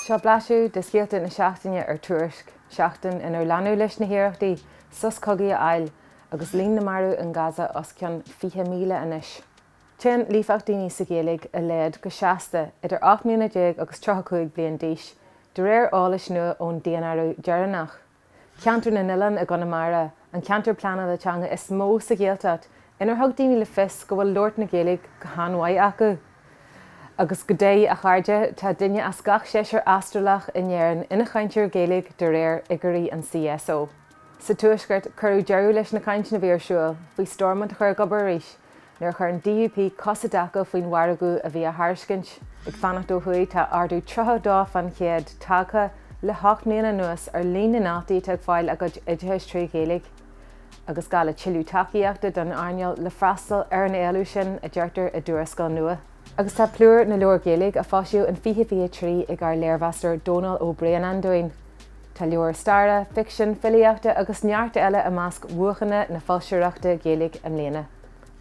Seo blaiseadh de scéalta na seachtaine ar Tuairisc, seachtain inar leanadh leis na hiarrachtaí sos cogaidh a fháil agus líon na marbh in Gaza os cionn 20,000 anois. Téann líofacht daoine sa Ghaeilge i laghad go seasta idir 18 mbliana agus 35 bliain d'aois, de réir eolais nua ón daonáireamh deireanach. Ceantar na nOileán i gConamara, an ceantar pleanála teanga is mó sa Ghaeltacht inar thug daoine le fios go bhfuil labhairt na Gaeilge go han-mhaith acu. Agus g'day a chairde, tá duine as gach seisear Astrálach in Éirinn ina chainteoir Gaeilge de réir fhigiúirí an CSO. Sa Tuaisceart, cuireadh deireadh leis na cainteanna a bhí ar siúl faoi Stormont a chur ag obair arís Nuair a chuir an DUP cos i dtaca faoin mhargadh a bhí á thairiscint. Ag fanacht ó thuaidh, tá ardú 32 fán chéad tagtha le hocht mbliana anuas ar líon na ndaltaí atá ag fáil a gcuid oideachais trí Ghaeilge. Agus gá le tuilleadh tacaíochta don earnáil le freastal ar an éileamh sin, a deirtear i dtuarascáil nua. Agus tá plúr na leabhar Gaeilge a foilsíodh in 2023 ag ár léirmheastóir Dónal Ó Braonáin dúinn. Tá leabhair staire, ficsin, filíochta agus neart eile i measc bhuachanna na foilsitheoireachta Gaeilge i mbliana.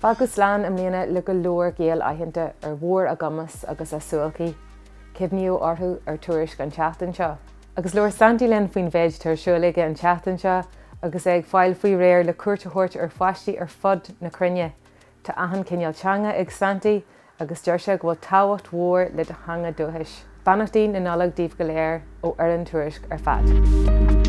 Fágadh slán i mbliana le go leor Gael aitheanta ar mhór a gcumas agus a suáilcí. Cuimhníodh orthu ar Tuairisc an tseachtain seo. Agus labhair Santy linn faoin mhéid atá ar siúl aige an tseachtain seo agus é ag fáil faoi réir le cuairt a thabhairt ar pháistí ar fud na cruinne. Tá achan cineál teanga ag Santy agus deir sé go bhfuil tábhacht mhór le do theanga dúchais. Beannachtaí na Nollag daoibh go léir ó fhoireann Tuairisc ar fad.